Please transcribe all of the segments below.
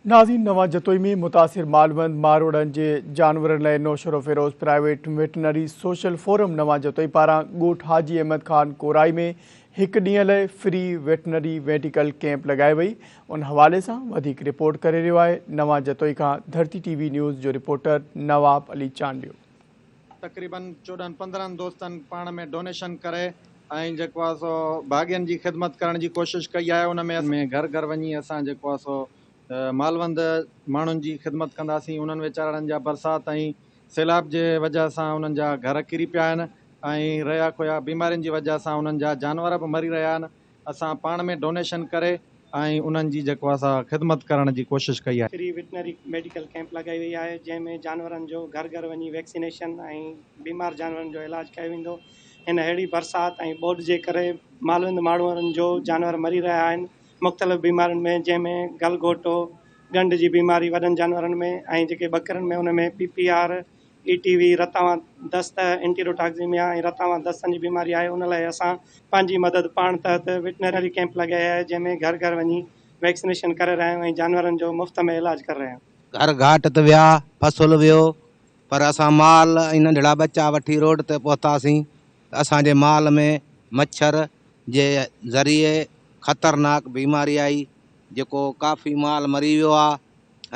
ناظرين نوان جتوئي ۾ متاثر مالوند ماروئڙن جي جانورن لاء Naushahro Feroze private veterinary social forum نوان جتوئي پاران ڳوٺ حاجي احمد خان ڪورائي ۾ هڪ ڏينهن لاء فري ويٽنري ميڊيڪل ڪئمپ لڳائي وئي ان حوالي سان وڌيڪ رپورٽ ڪري رهيو آهي نوان جتوئي کان ڌرتي ٽي وي نيوز جو رپورٽر نواب علي چانڊيو. تقريبن 14 15 دوستن پاڻ ۾ ڊونيشن ڪري ۽ جيڪو آهي سو ڀاڳين جي خدمت ڪرڻ جي ڪوشش ڪئي آهي ان ۾ ۾ گهر گهر وڃي اسان جيڪو آهي سو مالوند ماڻهن جي خدمت ڪنداسين انهن ويچارن جا برسات ۽ سيلاب جي وجه سان انهن جا گهر ڪري پيا آهن ۽ رهيا کويا بيمارين جي وجه سان انهن جا جانور به مري رهيا آهن اسان پاڻ ۾ ڊونيشن ڪري ۽ انهن جي جيڪو آهي سا خدمت ڪرڻ جي ڪوشش ڪئي آهي. فري وٽنري ميڊيڪل ڪئمپ لڳائي وئي آهي جنهن ۾ جانورن جو گهر گهر وڃي ويڪسينيشن ۽ بيمار جانورن جو علاج ڪيو ويندو هن ههڙي برسات ۽ ٻوڏ جي ڪري مالوند ماڻهن جو جانور مري رهيا آهن مختلف بيمارين ۾ جنهن ۾ گل گهوٽو، ڳنڍ جي بيماري وڏن جانورن ۾ ۽ جيڪي ٻڪرين ۾ ان ۾ P P R, E T V, رتاوان دست، انٽيروٽاڪزيميا ۽ رتاوان دستن جي بيماري آهي ان لاء اسان پنهنجي مدد پاڻ تحت وٽنري ڪئمپ لڳائي آهي جنهن ۾ گهر گهر وڃي ويڪسينيشن ڪري رهيا آهيون ۽ جانورن جو مفت ۾ علاج ڪري رهيا آهيون. گهر گهاٽ ته ويا، فصل ويو، پر اسان مال ۽ ننڍڙا ٻچا وٺي روڊ تي پهتاسين ته اسان جي مال ۾ مڇر جي ذريعي خطرناڪ بيماري آئي جيڪو ڪافي مال مري ويو آ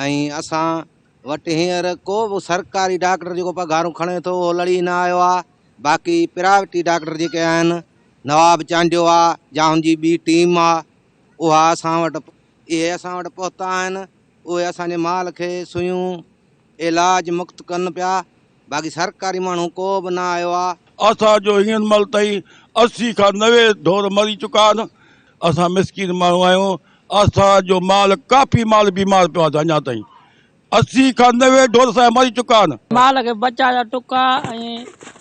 ۽ اسان وٽ هينئر ڪو به سرڪاري ڊاڪٽر جيڪو پگهارون کڻي ٿو اهو لڙي نه آيو آ باقي پرائيوٽي ڊاڪٽر جيڪي آهن نواب چانڊيو آ يا هن جي ٻي ٽيم آ اها اسان وٽ اهي اسان وٽ پهتا آهن اهي اسان جي مال کي سيون علاج مفت ڪن پيا باقي سرڪاري ماڻهو ڪو به نه آيو آ. اسان جو هينئر مهل تائين 80 کان 90 ڍور مري چڪا آهن اسان مسڪين ماڻهو آهيون اسان جو مال ڪافي مال بيمار پيو آهي اڃا تائين 80 کان 90 ڍور اسان جا مري چڪا آهن. مال کي بچاء جا ٽڪا ۽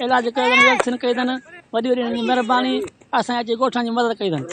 علاج ڪيو اٿن ويڪسين ڪئي اٿن وڏي وڏي انهن جي مهرباني اسان جي اچي ڳوٺن جي مدد ڪئي اٿن.